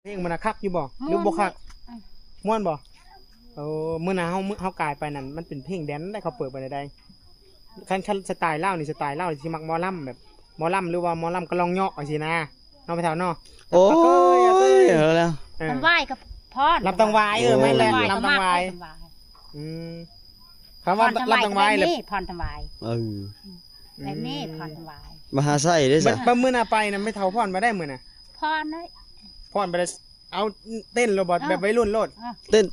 ເພງມັນນະຄັກຢູ່ບໍ່ ຫຼືບໍ່ຄັກ? ມ່ວນຢູ່ ມ່ວນບໍ່? ເອີ ມື້ໜ້າເຮົາ ເຮົາກາຍໄປນັ້ນ ມັນເປັນເພງແດນໃດ ເຂົາເປີດໄປໃດ. ຄັນ ຄັນສະໄຕລາວນີ້ ສະໄຕລາວຊິມັກໝໍລຳ ແບບໝໍລຳ ຫຼືວ່າໝໍລຳກະລອງເຍາະຈັ່ງຊີ້ນະ ເນາະ ແມ່ເຖົ້າເນາະ. ໂອ້ຍ ເອີ ເອົາແລ້ວ ເອີ ຕຳຫວາຍກໍຟ້ອນ ລຳຕຳຫວາຍ ເອີ ແມ່ນແຫຼະ ຕຳຫວາຍ ລຳຕຳຫວາຍ ຕຳຫວາຍ. ອືມ ຄຳວ່າລຳຕຳຫວາຍ ແບບນີ້ຟ້ອນຕຳຫວາຍ ເອີ ແບບນີ້ຟ້ອນຕຳຫວາຍ. ມະຫາໄຊເດ້ຊະ ບາດມື້ໜ້າໄປນະ ແມ່ເຖົ້າຟ້ອນມາໄດ້ມື້ນະ ຟ້ອນເລີຍ ຟ້ອນໄປໄດ້ ເອົາເຕັ້ນໂລດບໍ່ ເອີ ແບບໄວລຸ້ນໂລດ ເອີ ເຕັ້ນ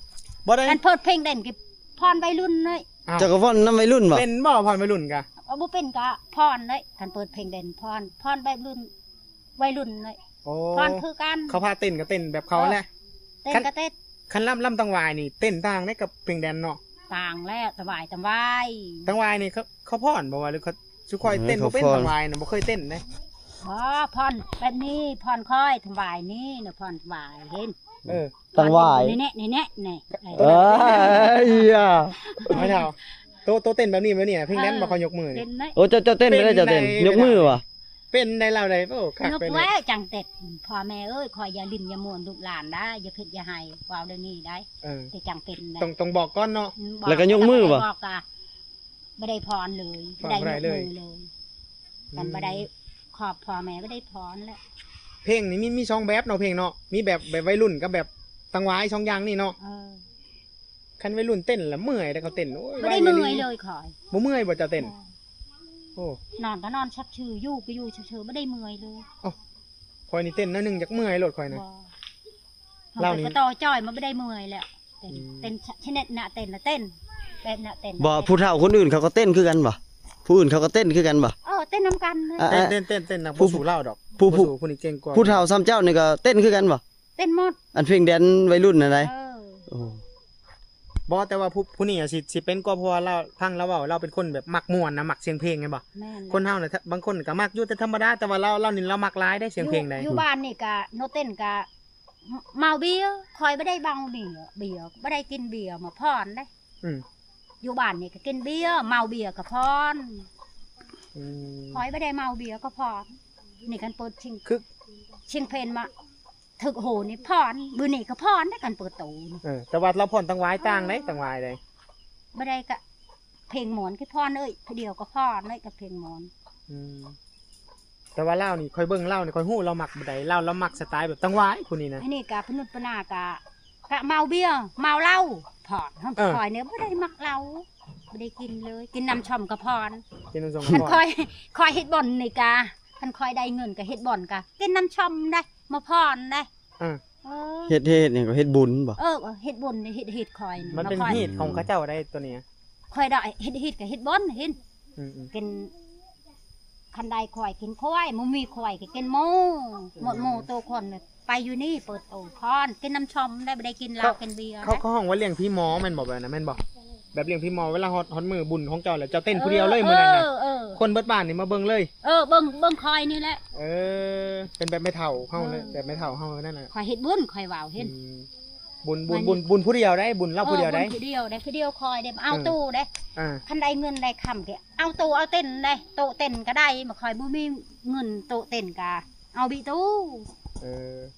ບໍ່ໄດ້ ຄັນເປີດເພງແດນກໍຟ້ອນໄວລຸ້ນເລີຍ. ອ້າວ ເຈົ້າກໍຟ້ອນນຳໄວລຸ້ນບໍ່? ເປັນບໍ່ ຟ້ອນໄວລຸ້ນກະ? ເອົາ ບໍ່ເປັນກະຟ້ອນເລີຍ ຄັນເປີດເພງແດນຟ້ອນ ຟ້ອນແບບລຸ້ນ ໄວລຸ້ນເລີຍ. ໂອ້ ຟ້ອນຄືກັນ ເຂົາພາເຕັ້ນກໍເຕັ້ນແບບເຂົາ ເອີ ແຫຼະ ເຕັ້ນກໍເຕັ້ນ. ຄັນ ຄັນລຳ ລຳຕຳຫວາຍນີ້ເຕັ້ນຕ່າງໃດກັບເພງແດນເນາະ? ຕ່າງແລ້ວ ຕຳຫວາຍ ຕຳຫວາຍ ຕຳຫວາຍນີ້ເຂົາ ເຂົາຟ້ອນບໍ່ວ່າ ຫຼືເຂົາ ຊຸຂ້ອຍເຕັ້ນ ເອີ ບໍ່ເປັນ ເຂົາຟ້ອນ ຕຳຫວາຍນະ ບໍ່ເຄີຍເຕັ້ນເດ້. ອໍ ຟ້ອນແບບນີ້ ຟ້ອນຄ່ອຍ ຕຳຫວາຍນີ້ນະ ຟ້ອນຕຳຫວາຍ ເຫັນ ເອີ ຕຳຫວາຍ ນີ້ແນ່ ນີ້ແນ່ ນີ້ ເອີ ເອີຍ ແມ່ເຖົ້າ ໂຕ ໂຕເຕັ້ນແບບນີ້ ແບບນີ້ນະ ເພງແດນບໍ່ ເອີ ເຂົາຍົກມືນີ້. ໂອ້ ເຈົ້າ ເຈົ້າເຕັ້ນໄປເລີຍ ເຈົ້າເຕັ້ນ ເຕັ້ນໄດ້ ຍົກມືຫວາ? ເປັນໄດ້ລາວໄດ້ ໂອ້ ຄັກ ຍົກ ເປັນແລ້ວຈັ່ງເຕັ້ນ. ພໍ່ແມ່ເອີຍ ຂ້ອຍຢ່າຫຼິ້ນຢ່າມ່ວນລູກຫຼານໄດ້ ຢ່າເພິດຢ່າໄຫ້ ເວົ້າແນວນີ້ໄດ້ ເອີ ແຕ່ຈັ່ງເປັນໄດ້ ຕ້ອງ ຕ້ອງບອກກ່ອນເນາະ ອືມ ແລ້ວກໍຍົກມືຫວາ? ບໍ່ໄດ້ຟ້ອນເລີຍ ບໍ່ໄດ້ຍົກມືເລີຍ ອືມ ຄັນບໍ່ໄດ້ຂອບພໍ່ແມ່ບໍ່ໄດ້ຟ້ອນແຫຼະ. ເພງນີ້ມີ ມີສອງແບບເນາະ ເພງເນາະ ມີແບບ ແບບໄວລຸ້ນກັບແບບຕຳຫວາຍ ສອງຢ່າງນີ້ເນາະ. ເອີ ຄັນໄວລຸ້ນເຕັ້ນລະເມື່ອຍເດ້ ເຂົາເຕັ້ນ ໂອ້ຍ ບໍ່ໄດ້ເມື່ອຍເລີຍຂ້ອຍ. ບໍ່ເມື່ອຍບໍ່ເຈົ້າເຕັ້ນ? ບໍ່ ໂອ້ ນອນກໍນອນຊັກຊື່ ຢູ່ກໍຢູ່ຊື່ໆ ບໍ່ໄດ້ເມື່ອຍເລີຍ. ເອົ້າ ຂ້ອຍນີ້ເຕັ້ນໜ້ອຍໜຶ່ງຢາກເມື່ອຍໂລດຂ້ອຍນະ. ບໍ່ ລາວນີ້ ເຮົາກໍຕໍ່ຈ່ອຍ ມັນບໍ່ໄດ້ເມື່ອຍແລ້ວ. ເຕັ້ນ ອືມ ເຕັ້ນຊະນິດນະ ເຕັ້ນນະເຕັ້ນ ແບບນະເຕັ້ນນະ ບໍ່ ເຕັ້ນ. ຜູ້ເຖົ້າຄົນອື່ນເຂົາກໍເຕັ້ນຄືກັນບໍ່? ຜູ້ອື່ນເຂົາກໍເຕັ້ນຄືກັນບໍ່? ເອີ ເຕັ້ນນຳກັນນະ. ອ່າ ເຕັ້ນ ເຕັ້ນ ເຕັ້ນ ເຕັ້ນນະ ຜູ້ ຜູ້ສູງລາວດອກ ຜູ້ ຜູ້ ຜູ້ສູງ ຜູ້ນີ້ເກັ່ງກວ່າ. ຜູ້ເຖົ້າຊ່ຳເຈົ້ານີ້ກໍເຕັ້ນຄືກັນບໍ່? ເຕັ້ນໝົດ ອັນເພງແດນໄວລຸ້ນຫັ້ນໃດ. ເອີ ໂອ້ ບໍ່ ແຕ່ວ່າຜູ້ ຜູ້ນີ້ອະຊິ ຊິເປັນກວ່າ ເພາະວ່າລາວ ຟັງລາວເວົ້າ ລາວເປັນຄົນແບບມັກມ່ວນນະ ມັກສຽງເພງ ແມ່ນບໍ່? ແມ່ນແຫຼະ ຄົນເຮົານະ ບາງຄົນກໍມັກຢູ່ ແຕ່ທຳມະດາ ແຕ່ວ່າລາວ ລາວນີ້ລາວມັກຫຼາຍເດ້ ສຽງເພງໃດ. ຢູ່ ຢູ່ບ້ານນີ້ກະໂນເຕັ້ນກະ ເມົາເບຍ ຂ້ອຍບໍ່ໄດ້ເມົາເບຍ ເບຍ ບໍ່ໄດ້ກິນເບຍມາຜ່ອນເດ້. ອືມ ຢູ່ບ້ານນີ້ກໍກິນເບຍ ເມົາເບຍກໍຜ່ອນ. ອືມ ຂ້ອຍບໍ່ໄດ້ເມົາເບຍກໍຜ່ອນ. ນີ້ຄັນເປີດຊິງ ຄື ຊິງເພງມາ ຖືກໂຫນີ້ຜ່ອນ ມື້ນີ້ກໍຜ່ອນໄດ້ ຄັນເປີດໂຕນີ້. ເອີ ແຕ່ວ່າລາວຜ່ອນຕັງຫວາຍຕ່າງໃດ ເອີ ຕັງຫວາຍໃດ ບໍ່ໄດ້ກະເພງມ່ວນຄືຜ່ອນເອີຍ ຜູ້ດຽວກໍຜ່ອນໄດ້ກັບເພງມ່ວນ. ອືມ ແຕ່ວ່າລາວນີ້ ຂ້ອຍເບິ່ງລາວນີ້ ຂ້ອຍຮູ້ລາວມັກແບບໃດ ລາວ ລາວມັກສະໄຕແບບຕັງຫວາຍຜູ້ນີ້ນະ. ອັນນີ້ກະພະນຸດປະນາກະ ກະເມົາເບຍ ເມົາເຫຼົ້າ ຜ່ອນ. ເອີ ຂ້ອຍນີ້ບໍ່ໄດ້ມັກເຫຼົ້າ ບໍ່ໄດ້ກິນເລີຍ ກິນນ້ຳຊອມກໍຜ່ອນ ກິນນ້ຳຊອມກໍຜ່ອນ. ຄັນຂ້ອຍ ຂ້ອຍເຮັດບ່ອນນີ້ກະ ຄັນຂ້ອຍໄດ້ເງິນກໍເຮັດບ່ອນກະກິນນ້ຳຊອມໄດ໋ ມາຜ່ອນໄດ໋. ເອີ ເອີ ເຮັດ ເຮັດຫຍັງກໍເຮັດບຸນບໍ່? ເອີ ເຮັດບຸນ ເຮັດ ເຮັດຂ້ອຍນີ້ ມັນເປັນຮີດຂອງເຂົາເຈົ້າໄດ໋ໂຕນີ້. ຂ້ອຍໄດ້ເຮັດ ເຮັດກໍເຮັດບ່ອນເຫັນ. ອືມໆ ເປັນ ຄັນໄດ້ຄວາຍກິນຄວາຍ ບໍ່ມີຄວາຍກໍກິນໝູ ໝົດໝູໂຕຄົນ ໄປຢູ່ນີ້ເປີດໂຕຜ່ອນ ກິນນ້ຳຊອມໄດ້ ບໍ່ໄດ້ກິນເຫຼົ້າກິນເບຍ. ເຂົາ ເຂົາຮ້ອງວ່າລ້ຽງຜີໝໍແມ່ນບໍ່? ແບບນັ້ນແມ່ນບໍ່? ແບບລ້ຽງຜີໝໍ ເວລາຮອດ ຮອດມື້ບຸນຂອງເຈົ້າແລ້ວ ເຈົ້າເຕັ້ນຜູ້ດຽວເລີຍມື້ນັ້ນນະ. ເອີ ເອີ ຄົນເບິດບ້ານນີ້ມາເບິ່ງເລີຍ. ເອີ ເບິ່ງ ເບິ່ງຄອຍນີ້ແຫຼະ. ເອີ ເປັນແບບແມ່ເຖົ້າເຮົາແຫຼະ. ເອີ ແບບແມ່ເຖົ້າເຮົານັ້ນແຫຼະ. ຂ້ອຍເຮັດບຸນ ຂ້ອຍເວົ້າເຫັນ. ອືມ ບຸນ ບຸນ ບຸນ ບຸນຜູ້ດຽວໄດ໋ ບຸນລາວຜູ້ດຽວໄດ໋. ເອີ ບຸນຜູ້ດຽວໄດ໋ ຜູ້ດຽວຄອຍໄດ້ ເອົາ ເອີ ຕູ້ໄດ໋. ເອີ ຄັນໄດ້ເງິນໄດ້ຄຳກໍ ເອົາຕູ້ເອົາເຕັນໄດ້ ໂຕະເຕັນກໍໄດ້ ມາຄອຍບໍ່ມີເງິນໂຕະເຕັນກໍເອົາບິຕູ້. ເອີ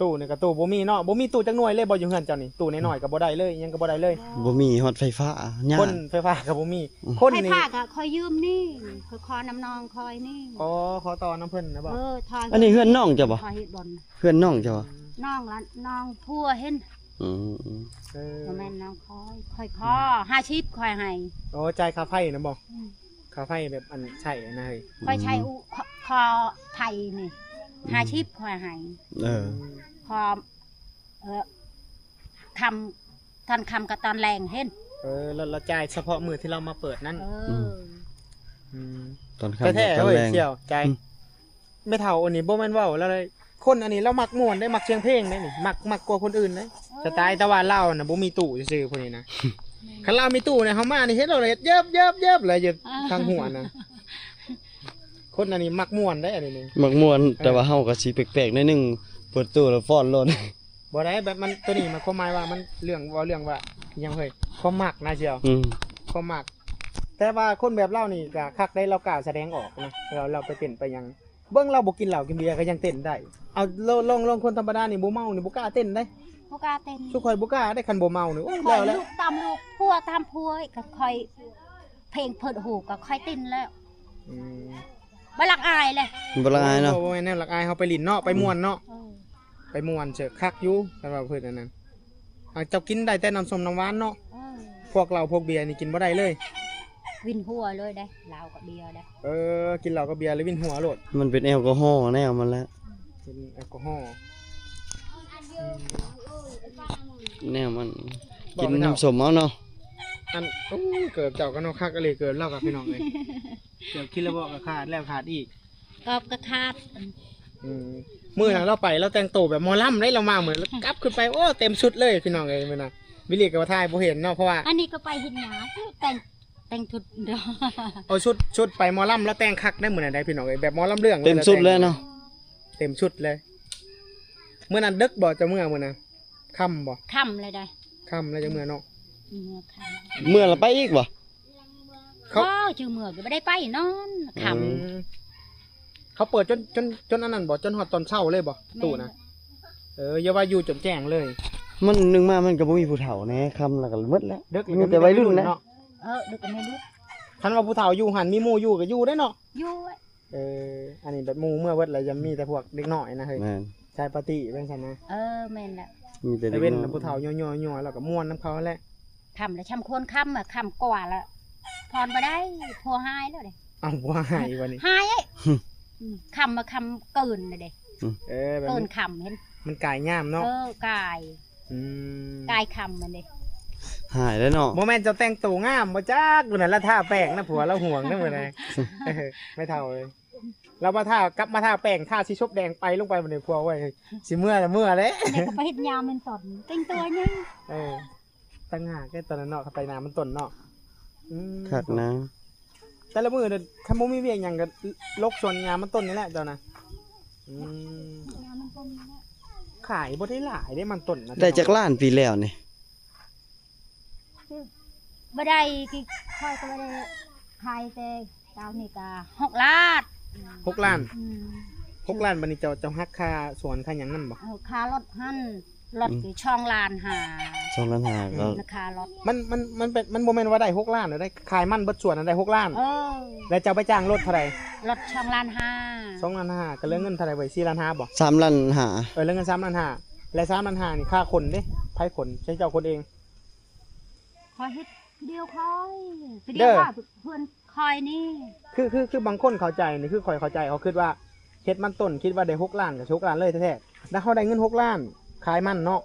ຕູ້ນີ້ກໍຕູ້ບໍ່ມີເນາະ ບໍ່ມີຕູ້ຈັກໜ່ວຍເລີຍບໍ່ ຢູ່ເຮືອນເຈົ້ານີ້? ຕູ້ນ້ອຍໆກໍບໍ່ໄດ້ເລີຍ ອີ່ຫຍັງກໍບໍ່ໄດ້ເລີຍ. ບໍ່ມີຮອດໄຟຟ້າຍາກ ຄົນໄຟຟ້າກໍບໍ່ມີ. ອືມ ຄົນນີ້ ໄຟຟ້າກໍຄອຍຢືມນີ້ ຂ້ອຍຂໍນຳນ້ອງຄອຍນີ້. ອໍ ຂໍຕໍ່ນຳເພິ່ນນະບໍ່? ເອີ ອັນນີ້ເຮືອນນ້ອງເຈົ້າບໍ່? ເຮືອນນ້ອງເຈົ້າບໍ່? ນ້ອງລະ ນ້ອງຜົວເຫັນ. ອືມ ເອີ ບໍ່ແມ່ນນ້ອງຄອຍ ຂ້ອຍຂໍຫ້າສິບ ຂ້ອຍໃຫ້. ໂອ້ ຈ່າຍຄ່າໄຟນະບໍ່? ອືມ ຄ່າໄຟແບບອັນໃຊ້ນະເຮີ້ຍ. ຂ້ອອຍໃຊ້ ອືມ ອຸ ຂໍ ຂໍໄຟນີ້ ອືມ ຫ້າສິບ ຂ້ອຍໃຫ້. ເອີ ອືມ ຂໍ ເອີ ຄ່ຳ ຕອນຄ່ຳກັບຕອນແລງເຫັນ. ເອີ ລາວ ລາວຈ່າຍສະເພາະມື້ທີ່ລາວມາເປີດນັ້ນ. ເອີ ອືມ ອືມ ຕອນຄ່ຳ ແທ້ໆ ຕອນແລງ ເຮີ້ຍ ສ່ຽວ ຈ່າຍ ອືມ ແມ່ເຖົ້າອັນນີ້ບໍ່ແມ່ນເວົ້າລາວເລີຍ ຄົນອັນນີ້ລາວມັກມ່ວນເດ້ ມັກສຽງເພງເດ້ນີ້ ມັກ ມັກກວ່າຄົນອື່ນເດ້. ເອີ ສະໄຕ ແຕ່ວ່າລາວນະບໍ່ມີຕູ້ຊື່ໆ ຜູ້ນີ້ນະ. ຄັນລາວມີຕູ້ນີ້ ເຮົາມານີ້ເຫັນລາວເຮັດເຢີບໆໆ ແລ້ວຢູ່ ອ່າ ທາງຫົວນະ. ຄົນອັນນີ້ມັກມ່ວນເດ້ ອັນນີ້ນີ້ ມັກມ່ວນ. ເອີ ແຕ່ວ່າເຮົາກໍຊິແປກໆໜ້ອຍໜຶ່ງ ເປີດຕູ້ແລ້ວຟ້ອນໂລດ. ບໍ່ໄດ້ ແບບມັນ ໂຕນີ້ມັນຄວາມໝາຍວ່າມັນເລື່ອງ ເວົ້າເລື່ອງວ່າຫຍັງເຮີ້ຍ ຄວາມມັກນະສ່ຽວ. ອືມ ຄວາມມັກ. ແຕ່ວ່າຄົນແບບລາວນີ້ກໍຄັກໄດ໋ ລາວກ້າສະແດງອອກນະ ລາວ ລາວໄປເຕັ້ນໄປຫຍັງ. ເບິ່ງລາວບໍ່ກິນເຫຼົ້າກິນເບຍກໍຍັງເຕັ້ນໄດ້. ເອົາ ລ- ລອງ ລອງຄົນທຳມະດານີ້ບໍ່ເມົານີ້ບໍ່ກ້າເຕັ້ນໄດ໋. ບໍ່ກ້າເຕັ້ນ. ຊຸຂ້ອຍບໍ່ກ້າໄດ໋ ຄັນບໍ່ເມົານີ້. ໂອ້ຍ ແລ້ວ ແລ້ວ ລູກຕາມລູກ ຜົວຕາມຜົວ ກໍຄ່ອຍ ເພງເພິ່ນຮູ້ ກໍຄ່ອຍເຕັ້ນແລ້ວ. ອືມ ບໍ່ລັກອາຍເລີຍ. ບໍ່ລັກອາຍເນາະ. ບໍ່ແມ່ນແນວລັກອາຍ ເຮົາໄປຫຼິ້ນເນາະ ໄປມ່ວນເນາະ. ເອີ ໄປມ່ວນເສີກຄັກຢູ່ ຄັນວ່າເພິ່ນອັນນັ້ນ. ອ່າ ເຈົ້າກິນໄດ້ແຕ່ນ້ຳສົ້ມນ້ຳຫວານເນາະ. ເອີ ພວກເຫຼົ້າພວກເບຍນີ້ກິນບໍ່ໄດ້ເລີຍ. ວິນຫົວເລີຍເດ້ ເຫຼົ້າກັບເບຍເດ້. ເອີ ກິນເຫຼົ້າກັບເບຍແລ້ວວິນຫົວໂລດ. ມັນເປັນແອລກໍຮໍແນວມັນແຫຼະ. ເປັນແອລກໍຮໍ ອືມ ແນວມັນ ກິນນ້ຳສົ້ມເອົາເນາະ. ອັນ ໂອ້ຍ ເກີບເຈົ້າກໍເນາະ ຄັກອີ່ຫຼີເກີບລາວກໍ ພີ່ນ້ອງເອີຍ. ເກີບຄິດແລ້ວບໍ່ ກໍຂາດແລ້ວຂາດອີກ. ກອບກໍຂາດ. ອືມ ມື້ນັ້ນລາວໄປ ລາວແຕ່ງໂຕແບບໝໍລຳເດ້ ລາວມາມື້ ລາວກັບຂຶ້ນໄປ ໂອ້ ເຕັມຊຸດເລີຍ ພີ່ນ້ອງເອີຍ. ມື້ນັ້ນວິລລີກໍວ່າຖ່າຍບໍ່ເຫັນເນາະ ເພາະວ່າ ອັນນີ້ກໍໄປເຮັດຫຍັງ ແຕ່ງ ແຕ່ງຊຸດ. ເອົາຊຸດ ຊຸດໄປໝໍລຳ ລາວແຕ່ງຄັກໄດ້ມື້ນັ້ນໄດ໋ ພີ່ນ້ອງເອີຍ. ແບບໝໍລຳເລື່ອງເຕັມຊຸດເລີຍເນາະ. ເຕັມຊຸດເລີຍ. ມື້ນັ້ນເດິກບໍ່ ເຈົ້າເມືອມື້ນັ້ນ? ຄ່ຳບໍ່? ຄ່ຳເລີຍໄດ໋. ຄ່ຳແລ້ວຈັ່ງເມືອເນາະ. ເມືອຄ່ຳ. ເມືອແລ້ວໄປອີກບໍ່? ເຂົາ ບໍ່ ເຈົ້າເມືອກໍບໍ່ໄດ້ໄປ ນອນຄ່ຳ. ອືມ ເຂົາເປີດຈົນ ຈົນ ຈົນອັນນັ້ນບໍ່? ຈົນຮອດຕອນເຊົ້າເລີຍບໍ່? ແມ່ນ. ຕູ້ນະ. ເອີ ຢ່າວ່າຢູ່ຈົນແຈ້ງເລີຍ. ມັນໜຶ່ງມາມັນກໍບໍ່ມີຜູ້ເຖົ້າແດ່ ຄ່ຳແລ້ວກໍໝົດແລ້ວ. ເດິກແລ້ວ ມີແຕ່ໄວລຸ້ນແຫຼະ. ເອີ ເດິກກໍໄວລຸ້ນ. ຄັນວ່າຜູ້ເຖົ້າຢູ່ຫັ້ນ ມີໝູ່ຢູ່ກໍຢູ່ໄດ້ເນາະ. ຢູ່. ເອີ ອັນນີ້ແບບໝູ່ເມືອເບິດແລ້ວ ຍັງມີແຕ່ພວກເດັກນ້ອຍນະເຮີ້ຍ. ແມ່ນ. ຊາຍປາຕີ້ເປັນຊັ້ນນະ. ເອີ ແມ່ນແຫຼະ. ມີແຕ່ເດັກນ້ອຍ. ຕາເວັນຜູ້ເຖົ້າຍໍໆໆ ແລ້ວກໍມ່ວນນຳເຂົາຫັ້ນແຫຼະ. ຄ່ຳແລ້ວ ຊ່ຳຄວນຄ່ຳ ຄ່ຳກວ່າແລ້ວ ຜ່ອນບໍ່ໄດ້ ຜົວຫາຍແລ້ວເດ້. ເອົ້າ ຜົວຫາຍບັດນີ້. ຫາຍ. ອືມ ຄ່ຳມາຄ່ຳເກີນແລ້ວເດ້. ອືມ ເອີ ແບບ ເກີນຄ່ຳ ເຫັນ ມັນກາຍຍາມເນາະ. ເອີ ກາຍ. ອືມ ກາຍຄ່ຳມັນເດ້. ຫາຍແລ້ວເນາະ. ບໍ່ແມ່ນເຈົ້າແຕ່ງໂຕງາມບໍ່ຈັກ ມື້ນັ້ນລະທາແປ້ງນະ ຜົວລາວຫ່ວງນະມື້ນັ້ນ. ເອີ ແມ່ເຖົ້າເອີຍ ລາວມາທາ ກັບມາທາແປ້ງ ທາສີສົບແດງ ໄປລົງໄປບັດນີ້ ຜົວເອີຍ ຊິເມືອລະເມືອແຫຼະ. ແລ້ວກໍໄປເຮັດຍາມມັນຕົ້ນ ແຕ່ງຕົວຫຍັງ. ເອີ ຕ່າງຫາກເດ້ຕອນນັ້ນເນາະ ເຂົາໄປນາມັນຕົ້ນເນາະ. ອືມ ຄັກນະ. ແຕ່ລະມື້ນັ້ນ ຄັນບໍ່ມີວຽກຫຍັງກໍຫຼົກສວນຍາມັນຕົ້ນນີ້ແຫຼະເຈົ້ານະ. ອືມ ຍາມັນຕົ້ນນີ້ແຫຼະ. ຂາຍບໍ່ໄດ້ຫຼາຍເດ້ມັນຕົ້ນນະ. ໄດ້ຈັກລ້ານປີແລ້ວນີ້? ບໍ່ໄດ້ ຂ້ອຍກໍບໍ່ໄດ້ຂາຍ ແຕ່ເຈົ້ານີ້ກໍຫົກລ້ານ. ຫົກລ້ານ. ອືມ ຫົກລ້ານ. ບັດນີ້ເຈົ້າ ເຈົ້າຫັກຄ່າສວນຄ່າຫຍັງນຳບໍ່? ເອີ ຄ່າລົດຫັ້ນ ລົດ ອືມ ຢູ່ສອງລ້ານຫ້າ. ສອງລ້ານຫ້າ. ອືມ ກໍຄ່າລົດ. ມັນ ມັນ ມັນເປັນ ມັນບໍ່ແມ່ນວ່າໄດ້ຫົກລ້ານເດ້ ຂາຍມັນເບິດສວນນັ້ນໄດ້ຫົກລ້ານ. ເອີ ແລ້ວເຈົ້າໄປຈ້າງລົດເທົ່າໃດ? ລົດສອງລ້ານຫ້າ. ສອງລ້ານຫ້າ ກໍເຫຼືອເງິນເທົ່າໃດເວີຍ? ສີ່ລ້ານຫ້າບໍ່? ສາມລ້ານຫ້າ. ເອີ ເຫຼືອເງິນສາມລ້ານຫ້າ ແລະ ສາມລ້ານຫ້ານີ້ຄ່າຂົນເດ້. ໃຜຂົນ? ໃຊ້ເຈົ້າຂົນເອງ. ຂ້ອຍເຮັດຜູ້ດຽວຂ້ອຍ ຜູ້ດຽວ ເດີ ວ່າເພື່ອນຂ້ອຍນີ້. ຄື ຄື ຄືບາງຄົນເຂົ້າໃຈນີ້ ຄືຂ້ອຍເຂົ້າໃຈ ເຂົາຄິດວ່າເຮັດມັນຕົ້ນ ຄິດວ່າໄດ້ຫົກລ້ານ ກໍຊິຫົກລ້ານເລີຍແທ້ໆ. ແລ້ວເຮົາໄດ້ເງິນຫົກລ້ານ ຂາຍມັນເນາະ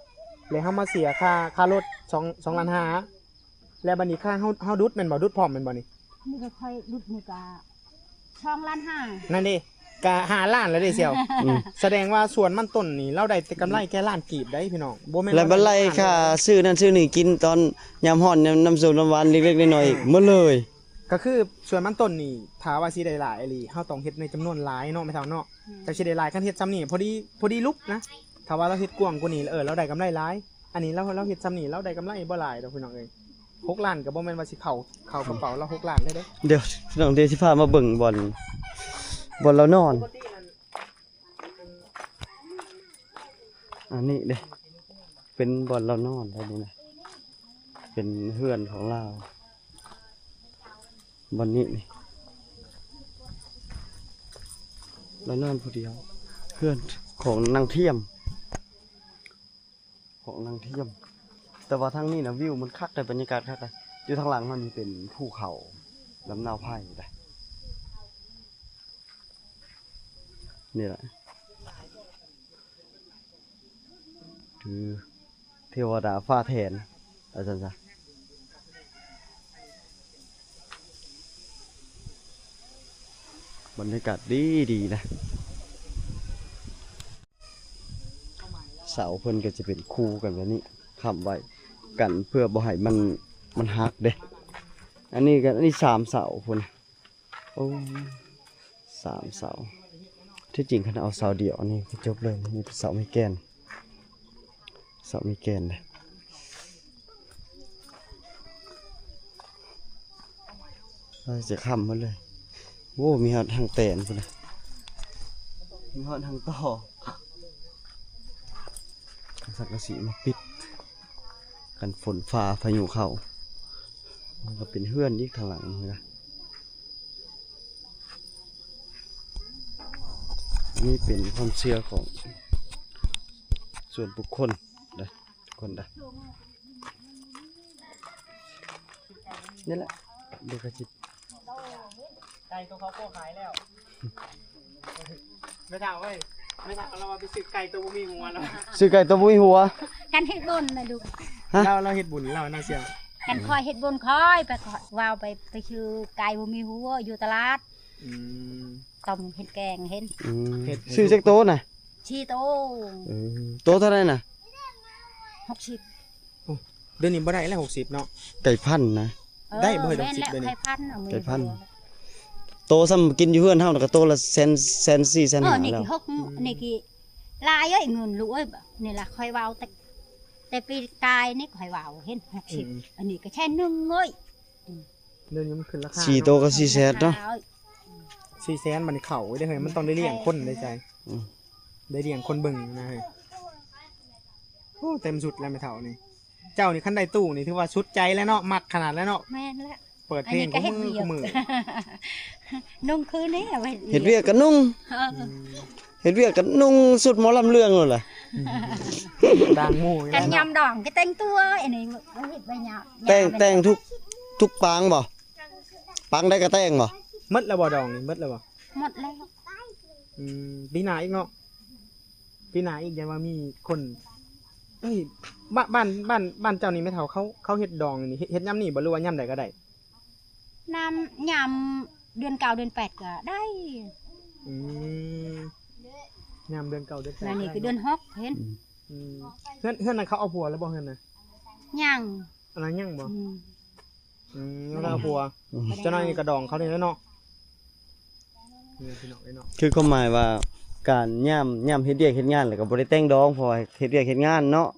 ແລ້ວເຮົາມາເສຍຄ່າ ຄ່າລົດສອງ ສອງລ້ານຫ້າ ແລ້ວບັດນີ້ຄ່າເຮົາ ເຮົາດຸດແມ່ນບໍ່? ດຸດພ້ອມແມ່ນບໍ່ນີ້? ນີ້ກໍຂ້ອຍດຸດນີ້ກໍ ສອງລ້ານຫ້າ. ນັ້ນເດ້ ກະຫ້າລ້ານແລ້ວເດ້ສ່ຽວ. ອືມ ສະແດງວ່າສວນມັນຕົ້ນນີ້ ລາວໄດ້ແຕ່ກຳໄລແຄ່ລ້ານກີບໄດ໋ພີ່ນ້ອງ. ບໍ່ແມ່ນ ແລ້ວບັດໄລ່ຄ່າຊື້ນັ້ນຊື້ນີ້ກິນຕອນຍາມຮ້ອນ ຍາມນ້ຳສົ້ມນ້ຳຫວານເລັກໆນ້ອຍໆ ອືມ ໝົດເລີຍ. ກໍຄືສວນມັນຕົ້ນນີ້ ຖ້າວ່າຊິໄດ້ຫຼາຍອີ່ຫຼີ ເຮົາຕ້ອງເຮັດໃນຈຳນວນຫຼາຍເນາະ ແມ່ເຖົ້າເນາະ. ອືມ ແຕ່ຊິໄດ້ຫຼາຍ ຄັນເຮັດຊ່ຳນີ້ ພໍດີ ພໍດີລຸກນະ. ຖ້າວ່າລາວເຮັດກວ້າງກວ່ານີ້ ເອີ ລາວໄດ້ກຳໄລຫຼາຍ. ອັນນີ້ລາວ ລາວເຮັດຊ່ຳນີ້ ລາວໄດ້ກຳໄລບໍ່ຫຼາຍດອກພີ່ນ້ອງເອີຍ. ຫົກລ້ານກໍບໍ່ແມ່ນວ່າຊິເຂົ້າ ເຂົ້າກະເປົາລາວຫົກລ້ານເລີຍເດ້. ດຽວພີ່ນ້ອງ ດຽວຊິພາມາເບິ່ງບ່ອນ ບ່ອນລາວນອນ. ອັນນີ້ເດ້ ເປັນບ່ອນລາວນອນໄດ໋ນີ້ນະ ເປັນເຮືອນຂອງລາວ. ບ່ອນນີ້ນີ້ ລາວນອນຜູ້ດຽວ. ເຮືອນຂອງນາງທຽມ ຂອງນາງທຽມ. ແຕ່ວ່າທາງນີ້ນະ ວິວມັນຄັກໄດ໋ ບັນຍາກາດຄັກໄດ໋. ຢູ່ທາງຫຼັງເຮົານີ້ເປັນພູເຂົາລຳນາວໄພໄດ໋. ນີ້ແຫຼະ ຄືເທວະດາຟ້າແຖນ ວ່າຊັ້ນຊະ. ບັນຍາກາດດີໆນະ. ເສົາເພິ່ນກໍຈະເປັນຄູ່ກັນແບບນີ້ ຄ້ຳໄວ້ກັນ ເພື່ອບໍ່ໃຫ້ມັນ ມັນຫັກເດ້. ອັນນີ້ກໍ ອັນນີ້ສາມເສົາພຸ້ນ. ໂອ້ ສາມເສົາ. ທີ່ຈິງຄັນເອົາເສົາດຽວອັນນີ້ກໍຈົບເລີຍ. ນີ້ເປັນເສົາໄມ້ແກ່ນ ເສົາໄມ້ແກ່ນເດ້. ເອີ ຈະຄ້ຳໝົດເລີຍ. ໂອ້ ມີຮອດຮັງແຕນພຸ້ນນະ. ມີຮອດທາງຕໍ່ ເອົາສັງກະສີມາປິດ ກັນຝົນຟ້າພາຍຸເຂົ້າ. ມັນກໍເປັນເຮືອນອີກທາງຫຼັງນີ້ນະ. ນີ້ເປັນຄວາມເຊື່ອຂອງສ່ວນບຸກຄົນເດ້ ທຸກຄົນເດ້. ນີ້ແຫຼະ ເດກະຈິດ ໄກ່ຕົວເຂົາໂຄຂາຍແລ້ວ. ແມ່ເຖົ້າເອີຍ ແມ່ເຖົ້າລາວວ່າໄປຊື້ໄກ່ຕົວບໍ່ມີຫົວລາວ ຊື້ໄກ່ຕົວບໍ່ມີຫົວ. ກັນເຮັດບຸນນະລູກ ຮະ? ລາວ ລາວເຮັດບຸນລາວນະເຊື່ອ ກັນຂ້ອຍເຮັດບຸນຂ້ອຍໄປ ຂ້ອຍເວົ້າໄປ ໄປຊື້ໄກ່ບໍ່ມີຫົວຢູ່ຕະຫຼາດ. ອືມ ຕົ້ມເຮັດແກງເຫັນ. ອືມ ເຮັດ ຊື້ຈັກໂຕນະ? ສີ່ໂຕ. ເອີ ໂຕເທົ່າໃດນະ? ຫົກສິບ. ໂອ້ ດຽວນີ້ບໍ່ໄດ້ແລ້ວ ຫົກສິບເນາະ ໄກ່ພັນນະ. ເອີ ໄດ້ບໍ່ເຮີ້ຍ ແມ່ນແຫຼະ ຫົກສິບດຽວນີ້ ໄກ່ພັນ ເອົາມື້ ໄກ່ພັນ ເດີ ໂຕສ່ຳກິນຢູ່ເຮືອນເຮົານະ ກໍໂຕລະແສນ ແສນສີ່ ແສນຫ້າ ເອີ ນີ້ ແລ້ວ ກິ ຫົກ ອືມ ນີ້ກິຫຼາຍເອີຍ ເງິນລູກເອີຍ. ນີ້ລະຂ້ອຍເວົ້າແຕ່ ແຕ່ປີກາຍນີ້ຂ້ອຍເວົ້າເຫັນ ຫົກສິບ ອືມ ອັນນີ້ກໍແສນໜຶ່ງເອີຍ. ອືມ ດຽວນີ້ມັນຂຶ້ນລາຄາ ສີ່ໂຕກໍສີ່ແສນເນາະ ລາຄາເອີຍ. ສີ່ແສນ ບັດນີ້ເຂົ້າເດ້ເຮີ້ຍ ມັນຕ້ອງໄດ້ລ້ຽງຄົນເດ້ໃຈ ອືມ ໄດ້ລ້ຽງຄົນເບິ່ງນະເຮີ້ຍ. ໂອ້ ເຕັມຊຸດແລ້ວແມ່ເຖົ້ານີ້. ເຈົ້ານີ້ຄັນໄດ້ຕູ້ນີ້ຖືວ່າສຸດໃຈແລ້ວເນາະ ມັກຂະໜາດແລ້ວເນາະ. ແມ່ນແຫຼະ ເປີດເພງຄູ່ມື້ ຄູ່ມື້ ນຸ່ງຄືນີ້ ເຮັດວຽກກໍນຸ່ງ ເອີ ອືມ ເຮັດວຽກກໍນຸ່ງຊຸດໝໍລຳເລື່ອງໂລດລະ ຕ່າງໝູ່. ກັນຍາມດອງກໍແຕ່ງຕົວ ອັນນີ້ເຮັດໄວ້ຍາມ ແຕ່ງ ແຕ່ງທຸກ ທຸກປາງບໍ່? ປາງໃດກໍແຕ່ງບໍ່? ໝົດແລ້ວບໍ່ດອງນີ້ ໝົດແລ້ວບໍ່? ໝົດແລ້ວ. ອືມ ປີໜ້າອີກເນາະ ປີໜ້າອີກ ຢ້ານວ່າມີຄົນ ເອີຍ ບ້ານ ບ້ານ ບ້ານ ບ້ານເຈົ້ານີ້ແມ່ເຖົ້າ ເຂົາ ເຂົາເຮັດດອງນີ້ ເຮັດ ເຮັດຍາມນີ້ບໍ່ ຫຼືວ່າຍາມໃດກໍໄດ້? ນຳ ຍາມເດືອນເກົ້າເດືອນແປດກໍໄດ້. ອືມ ຍາມເດືອນເກົ້າເດືອນແປດ ແລ້ວນີ້ກໍເດືອນຫົກເຫັນ. ອືມ ອືມ ເຮືອນ ເຮືອນນັ້ນເຂົາເອົາຜົວແລ້ວບໍ່ ເຮືອນນະ? ຍັງ. ອັນນັ້ນຍັງບໍ່? ອືມ ອືມ ລາວເອົາຜົວ ອືມ ຈັກໜ້ອຍນີ້ກະດອງເຂົານີ້ແຫຼະເນາະ. ນີ້ພີ່ນ້ອງເອີຍເນາະ ຄືຄວາມໝາຍວ່າ ການຍາມ ຍາມເຮັດວຽກເຮັດງານແລ້ວກໍບໍ່ໄດ້ແຕ່ງດອງ ເພາະວ່າເຮັດວຽກເຮັດງານເນາະ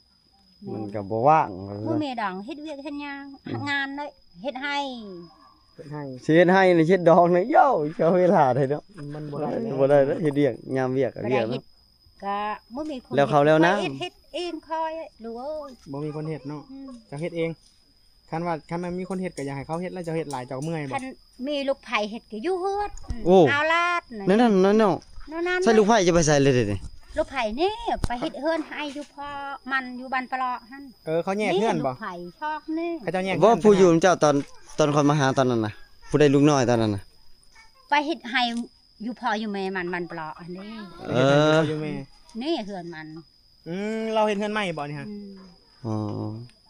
ມັນກໍບໍ່ວ່າງ. ຜູ້ແມ່ດອງເຮັດວຽກເຮັດຫຍັງ ອືມ ງານເດ້ ເຮັດໄຮ່ ເຮັດໄຮ່ ຊິເຮັດໄຮ່ນີ້ເຮັດດອງນີ້ ໂຢ ເສຍເວລາເດ້ເນາະ. ມັນບໍ່ໄດ້ ບໍ່ໄດ້ເດ້ ເຮັດວຽກຍາມວຽກ ວຽກເນາະ ກະບໍ່ມີຄົນ ແລ້ວເຂົາແລ້ວນະ ເຮັດ ເຮັດເອງຂ້ອຍ ລູກເອີຍ ບໍ່ມີຄົນເຮັດເນາະ. ອືມ ເຈົ້າເຮັດເອງ. ຄັນວ່າ ຄັນມັນມີຄົນເຮັດກໍຢາກໃຫ້ເຂົາເຮັດ ແລ້ວເຈົ້າເຮັດຫຼາຍເຈົ້າເມື່ອຍບໍ່? ຄັນມີລູກໃພ້ເຮັດກໍຢູ່ເຮືອນ. ໂອ້ ອາວລາດ ແນວນັ້ນເນາະ ແນວນັ້ນ. ໃຊ້ລູກໃພ້ຈະໄປໃສເລີຍເດນີ້? ລູກໃພ້ນີ້ໄປເຮັດເຮືອນໃຫ້ຢູ່ພໍ່ມັນ ຢູ່ບ້ານປະເລາະຫັ້ນ. ເອີ ເຂົາແຍກເຮືອນບໍ່? ລູກໃພ້ຊອກນີ້ ເຂົາເຈົ້າແຍກເຮືອນ. ບໍ່ ຜູ້ຢູ່ນຳເຈົ້າຕອນ ຕອນຂ້ອຍມາຫາຕອນນັ້ນນະ ຜູ້ໃດລູກນ້ອຍຕອນນັ້ນນະ? ໄປເຮັດໃຫ້ຢູ່ພໍ່ຢູ່ແມ່ມັນ ບ້ານປະເລາະຫັ້ນເດ້. ເອີ ເຮັດໃຫ້ຢູ່ພໍ່ຢູ່ແມ່ ນີ້ເຮືອນມັນ. ອືມ ລາວເຮັດເຮືອນໃໝ່ບໍ່ນີ້ຮະ? ອືມ ອໍ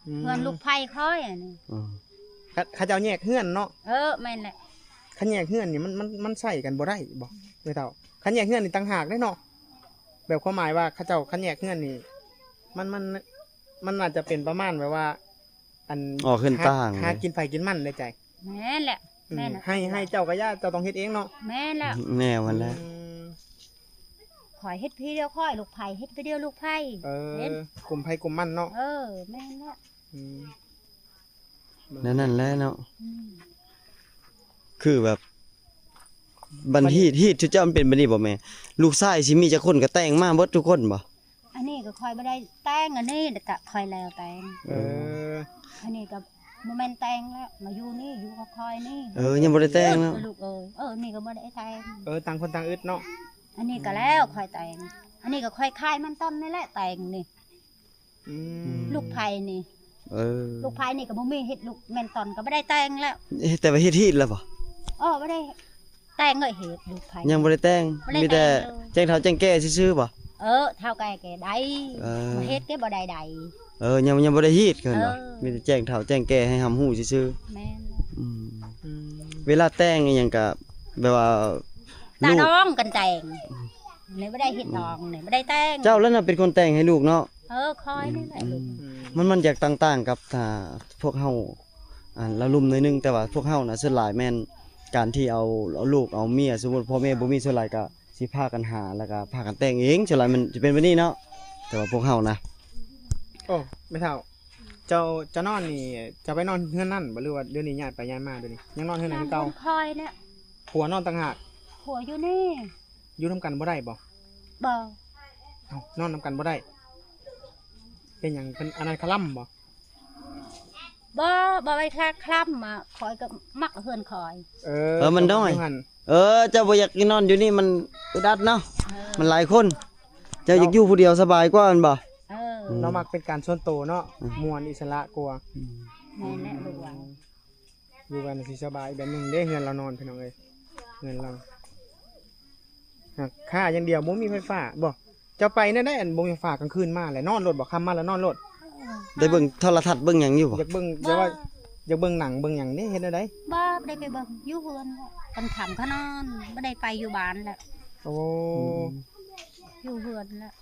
ອືມ ເຮືອນລູກໃພ້ຂ້ອຍອັນນີ້. ອໍ ເຂົາ ເຂົາເຈົ້າແຍກເຮືອນເນາະ. ເອີ ແມ່ນແຫຼະ. ຄັນແຍກເຮືອນນີ້ມັນ ມັນ ມັນໃຊ້ກັນບໍ່ໄດ້ບໍ່ແມ່ເຖົ້າ? ຄັນແຍກເຮືອນນີ້ຕ່າງຫາກເດ້ເນາະ ແບບຄວາມໝາຍວ່າເຂົາເຈົ້າ ຄັນແຍກເຮືອນນີ້ ມັນ ມັນ ມັນອາດຈະເປັນປະມານແບບວ່າ ອັນ ອອກເຮືອນຕ່າງ ຫາ ຫາກິນໃຜກິນມັນເດ້ໃຈ. ແມ່ນແຫຼະ ອືມ ແມ່ນແຫຼະ. ໃຫ້ ໃຫ້ເຈົ້າກໍຢ່າ ເຈົ້າຕ້ອງເຮັດເອງເນາະ. ແມ່ນແລ້ວ ແນວຫັ້ນແຫຼະ. ອືມ ຂ້ອຍເຮັດຜູ້ດຽວຂ້ອຍ ລູກໃພ້ເຮັດຜູ້ດຽວລູກໃພ້. ເອີ ກຸ້ມໃຜກຸ້ມມັນເນາະ. ເອີ ແມ່ນແຫຼະ. ອືມ ແນວນັ້ນແຫຼະເນາະ. ອືມ ຄືແບບ ບັນຮີດ ຮີດ ຊຸເຈົ້າມັນເປັນແບບນີ້ບໍ່ແມ່? ລູກຊາຍຊິມີຈັກຄົນກໍແຕ່ງມາເບິດທຸກຄົນບໍ່? ອັນນີ້ກໍຂ້ອຍບໍ່ໄດ້ແຕ່ງ ອັນນີ້ກໍຂ້ອຍແລ້ວແຕ່ງ. ເອີ ອັນນີ້ກໍບໍ່ແມ່ນແຕ່ງແລ້ວ ມາຢູ່ນີ້ ຢູ່ກັບຂ້ອຍນີ້. ເອີ ຍັງບໍ່ໄດ້ແຕ່ງເນາະ ລູກເອີຍ. ເອີ ນີ້ກໍບໍ່ໄດ້ແຕ່ງ. ເອີ ຕ່າງຄົນຕ່າງອຶດເນາະ. ອັນນີ້ກໍແລ້ວຂ້ອຍແຕ່ງ ອັນນີ້ກໍຂ້ອຍຂາຍມັນຕົ້ນນີ້ແຫຼະແຕ່ງນີ້. ອືມ ລູກໃພ້ນີ້. ເອີ ລູກໃພ້ນີ້ກໍບໍ່ມີເຮັດ ລູກແມ່ນຕອນກໍບໍ່ໄດ້ແຕ່ງແລ້ວ. ເຮັດ ແຕ່ວ່າເຮັດຮີດແລ້ວບໍ່? ເອີ ບໍ່ໄດ້ແຕ່ງເລີຍ ເຮັດລູກໃພ້ ຍັງບໍ່ໄດ້ແຕ່ງ. ບໍ່ໄດ້ແຕ່ງ ມີແຕ່ແຈ້ງເຖົ້າແຈ້ງແກ່ຊື່ໆບໍ່? ເອີ ເຖົ້າແກ່ແກ່ໄດ້. ເອີ ມາເຮັດແກ່ບໍ່ໄດ້ໃດ. ເອີ ຍັງ ຍັງບໍ່ໄດ້ຮີດເພິ່ນວ່າ. ເອີ ມີແຕ່ແຈ້ງເຖົ້າແຈ້ງແກ່ໃຫ້ຮັບຮູ້ຊື່ໆ. ແມ່ນ. ອືມ ອືມ ເວລາແຕ່ງອີ່ຫຍັງກະແບບວ່າ ຕາດອງກັນແຕ່ງ ນີ້ບໍ່ໄດ້ເຮັດດອງ ນີ້ບໍ່ໄດ້ແຕ່ງ. ເຈົ້າແລ້ວນະເປັນຄົນແຕ່ງໃຫ້ລູກເນາະ. ເອີ ຂ້ອຍນີ້ແຫຼະ. ອືມ ອືມ ມັນ ມັນຈະຕ່າງໆກັບ ອ່າ ພວກເຮົາ ອ່າ ລາວລຸ່ມໜ້ອຍໜຶ່ງ ແຕ່ວ່າພວກເຮົານະ ສ່ວນຫຼາຍແມ່ນການທີ່ເອົາ ເອົາລູກເອົາເມຍ ສົມມຸດພໍ່ແມ່ບໍ່ມີ ສ່ວນຫຼາຍກະຊິພາກັນຫາ ແລ້ວກະພາກັນແຕ່ງເອງ ສ່ວນຫຼາຍມັນຈະເປັນແບບນີ້ເນາະ. ແຕ່ວ່າພວກເຮົານະ ໂອ້ ແມ່ເຖົ້າ ເຈົ້າ ເຈົ້ານອນນີ້ ເຈົ້າໄປນອນເຮືອນນັ້ນບໍ່ ຫຼືວ່າດຽວນີ້ຍ້າຍໄປຍ້າຍມາ ດຽວນີ້ຍັງນອນເຮືອນນັ້ນຄືເກົ່າ? ນອນເຮືອນຂ້ອຍແຫຼະ. ຜົວນອນຕ່າງຫາກ? ຜົວຢູ່ນີ້. ຢູ່ນຳກັນບໍ່ໄດ້ບໍ່? ບໍ່ ເອົ້າ ນອນນຳກັນບໍ່ໄດ້ ເປັນຫຍັງ? ເພິ່ນອັນນັ້ນຄະລຳບໍ່? ບໍ່ ບໍ່ໄດ້ຄະລຳ ຂ້ອຍກໍມັກເຮືອນຂ້ອຍ. ເອີ ເອີ ມັນນ້ອຍ ເຈົ້າມັກຢູ່ຫັ້ນ ເອີ ເຈົ້າບໍ່ຢາກນອນຢູ່ນີ້ ມັນອຶດອັດເນາະ ເອີ ມັນຫຼາຍຄົນ ເຈົ້າຢາກຢູ່ຜູ້ດຽວສະບາຍກວ່າແມ່ນບໍ່? ເອີ ເນາະ ມັກເປັນການສ່ວນໂຕເນາະ ອືມ ມ່ວນອິດສະຫຼະກວ່າ ອືມ ແມ່ນແຫຼະ ອືມ ຢູ່ກັນຊິສະບາຍອີກແບບໜຶ່ງເດ້ ເຮືອນລາວນອນ ພີ່ນ້ອງເອີຍ ເຮືອນລາວ ຫາກຄ່າຢ່າງດຽວ ບໍ່ມີໄຟຟ້າບໍ່? ເຈົ້າໄປແນວໃດ ອັນບໍ່ມີໄຟຟ້າ ກາງຄືນມາແລ້ວນອນໂລດບໍ່? ຄ່ຳມາແລ້ວນອນໂລດ ໄດ້ເບິ່ງໂທລະທັດເບິ່ງຫຍັງຢູ່ບໍ່? ຢາກເບິ່ງ ແຕ່ວ່າຢາກເບິ່ງໜັງເບິ່ງຫຍັງເດ້ ເຮັດແນວໃດ? ບໍ່ ບໍ່ໄດ້ໄປເບິ່ງ ຢູ່ເຮືອນ ຄັນຄ່ຳກໍນອນ ບໍ່ໄດ້ໄປຢູ່ບ້ານແລ້ວ. ໂອ້ ອືມ ຢູ່ເຮືອນແລ້ວ.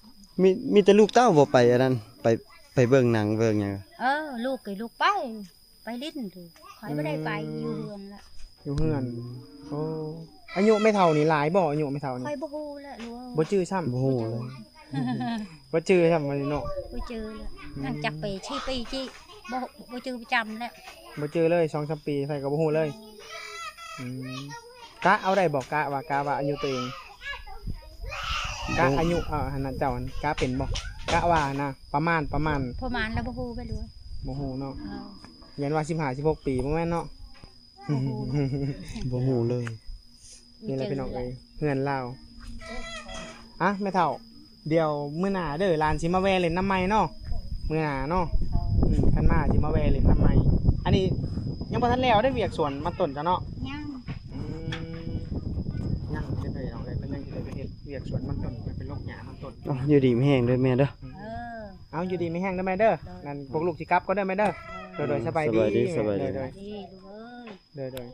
ມີ ມີແຕ່ລູກເຕົ້າບໍ່ໄປອັນນັ້ນ ໄປ ໄປເບິ່ງໜັງເບິ່ງຫຍັງ? ເອີ ລູກກໍລູກໄປ ໄປຫຼິ້ນ ຂ້ອຍບໍ່ໄດ້ໄປ ອືມ ຢູ່ເຮືອນແຫຼະ ຢູ່ເຮືອນ. ໂອ້ ອາຍຸແມ່ເຖົ້ານີ້ຫຼາຍບໍ່? ອາຍຸແມ່ເຖົ້ານີ້ ຂ້ອຍບໍ່ຮູ້ແຫຼະລູກ ບໍ່ຈື່ຊ້ຳ ບໍ່ຮູ້ເລີຍ ບໍ່ຈື່ຊ້ຳເນາະ ບໍ່ຈື່ແຫຼະ ອືມ ຍັງຈັກປີ ສີ່ປີ ຈີ ບໍ່ ບໍ່ຈື່ປະຈຳແຫຼະ ບໍ່ຈື່ເລີຍ ສອງສາມປີ ໃຜກໍບໍ່ຮູ້ເລີຍ. ອືມ ກະເອົາໄດ້ບໍ່? ກະວ່າ ກະວ່າອາຍຸຕົວເອງ ກະອາຍຸ ເອີ ຫັ້ນນະ ເຈົ້າຫັ້ນກະເປັນບໍ່? ກະວ່ານະ ປະມານ ປະມານ ປະມານແລ້ວບໍ່ຮູ້ໄປເລີຍ ບໍ່ຮູ້ເນາະ ເອີ ຢ້ານວ່າສິບຫ້າ ສິບຫົກປີ ບໍ່ແມ່ນເນາະ ບໍ່ຮູ້ ບໍ່ຮູ້ເລີຍ. ນີ້ແຫຼະພີ່ນ້ອງເອີຍ ເຮືອນລາວ. ອ່ະ ແມ່ເຖົ້າ ດຽວມື້ໜ້າເດີ ຫຼານຊິມາແວ່ຫຼິ້ນນຳໃໝ່ເນາະ ມື້ໜ້າເນາະ ເອີ ອືມ ຄັນມາຊິມາແວ່ຫຼິ້ນນຳໃໝ່. ອັນນີ້ຍັງບໍ່ທັນແລ້ວເດ້ ວຽກສວນມັນຕົ້ນເຈົ້າເນາະ ຍັງ ອືມ ຍັງເດ້ພີ່ນ້ອງເອີຍ ເພິ່ນຍັງຊິໄດ້ໄປເຮັດວຽກສວນມັນຕົ້ນ ໄປ ໄປລົກຫຍ້າມັນຕົ້ນ. ເອົ້າ ຢູ່ດີມີແຮງເດີແມ່ເດີ ເອີ ເອົາ ຢູ່ດີມີແຮງເດີແມ່ເດີ ໂດຍ ນັ້ນພວກລູກຊິກັບກ່ອນເດີແມ່ເດີ ໂດຍ ໂດຍ ສະບາຍດີ ສະບາຍດີ ສະບາຍດີ ໂດຍ ໂດຍ ສະບາຍດີລູກເອີຍ ໂດຍ ໂດຍ.